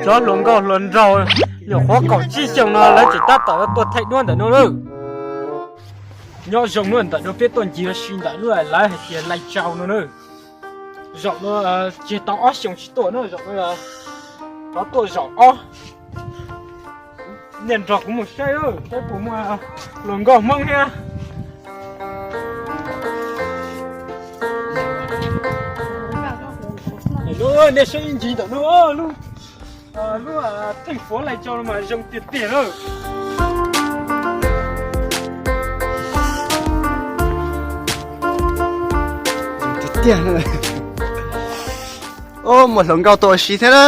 Cov hluas nkauj hluas nraug nyuam qhuav kaum tsib xyoos no lawv tseem tab tom yuav tuaj thaij duab ntawm no lawm. Nyob zoo na, ntawm no peb tuaj ncig ua si ntawm lub lawv hais tias Lais Tsau no na. Zaum no tseg tau ob xyoos tsis tuaj na, zaum no rov tuaj zaum ob. Niaj nrog kuv mus saib, saib puas muaj hluas nkauj Hmoob thiab. Nej saib ib ntsis ntawm no, lub, lub theej fuav Lais Tsau no mas zoo tiag tiag na. Tiag tiag. Muaj hluas nkauj tuaj ua si thiab na.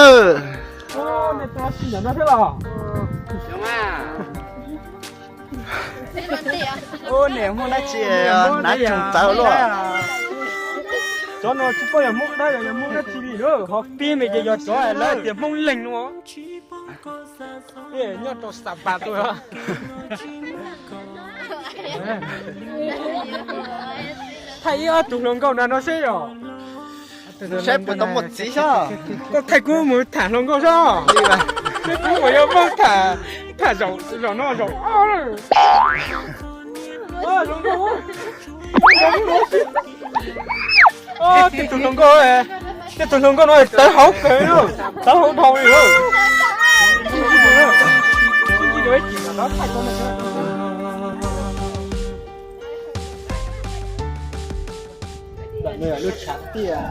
Ub, niam Hmoob dab tsi hnav tsoos txawv luaj. Cov no tsis paub yog Hmoob dab tsi li, ho pib me ces yog cov lawv tias Hmoob Leeg no. Nyob rau Xas Pas tuaj. Thaij ib ob tug hluas nkauj na no seb yog. Saib puas tau muaj txiv sob. Koj thaij kuv mus tham hluas nkauj sob. Seb kuv puas yuav paub tham, tham zaum no zaum ob. Tej tug hluas nkauj, tej tug hluas nkauj no tawv hauv kawg, tawv hauv dhau li. Lub tshav tiaj,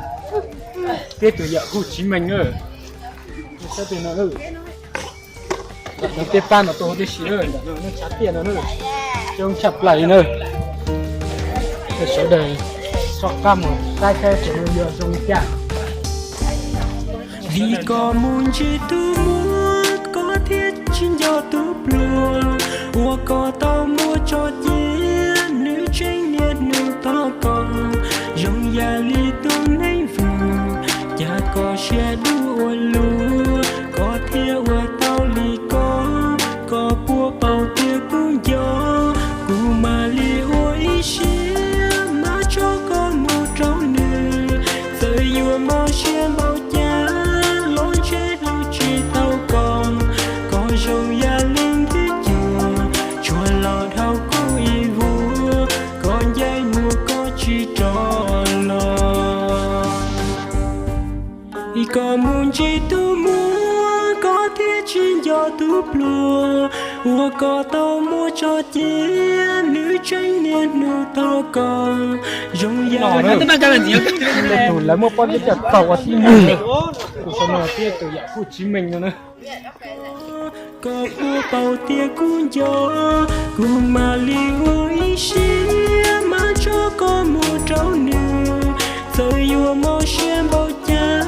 peb tus yawm Huj Tsiv Mees na. Saib tej no, tej pab no tuaj huv tib si, lub tshav tiaj no, coob tshaj plaws li na. Sawv daws soj qab mus saib saib tus no yog zoo li cas. Vim koj mus ntsib tus muam, koj thiaj tsis nco tus pluag uas koj tau muab tso cia, nws tseem niaj hnub tos koj zoo yam li tus neeg vwm. Cas koj siab dub ua luaj, koj thiaj ua tau li ko, koj puas paub tias kuv nco. Kuv mam li ua ib siab mas tso koj mus rau nws. Txawm yuav mob siab npaum cas los ntshe hlub tsis tau koj. Koj zoo yam li nthwv cuag, tsuas los dhau kuv ib vuag, koj ncaim mus koj tsis rov los. Vim koj mus ntsib tus muam, koj thiaj tsis nco tus pluag uas koj tau muab tso cia, nws tseem niaj hnub tos koj zoo yam li tus lawv muab pob zeb coj txaug ua tib neeg. Tus saum no thiab tus yawm Huj Tsiv Mees no na. Koj puas paub tias kuv nco, kuv mam li ua ib siab mas tso koj mus rau nws. Txawm yuav mob siab npaum cas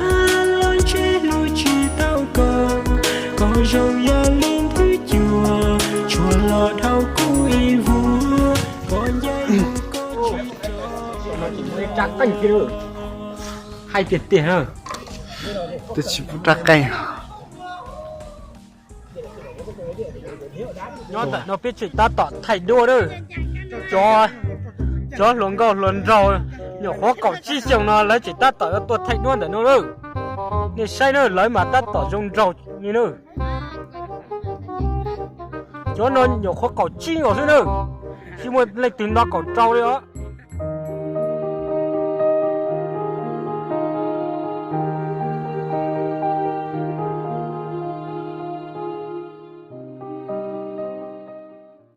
los ntshe hlub tsis tau koj. Koj zoo yam li nthwv cuag, tsuas los dhau kuv ib vuag, koj ncaim mus koj tsis rov los. Hais tiag tiag na, twb tsis pub rab qeej. Nyob ntawm no peb tseem tab tom thaij duab na. Cov hluas nkauj hluas nraug nyuam qhuav kaum tsib xyoos no lawv tseem tab tom yuav tuaj thaij duab ntawm no na. Nej saib na, lawv mas tab tom zoo nraug li na. Cov no nyuam qhuav kaum tsib nkaus xwb na, tsis muaj leej twg nto kaum rau li os.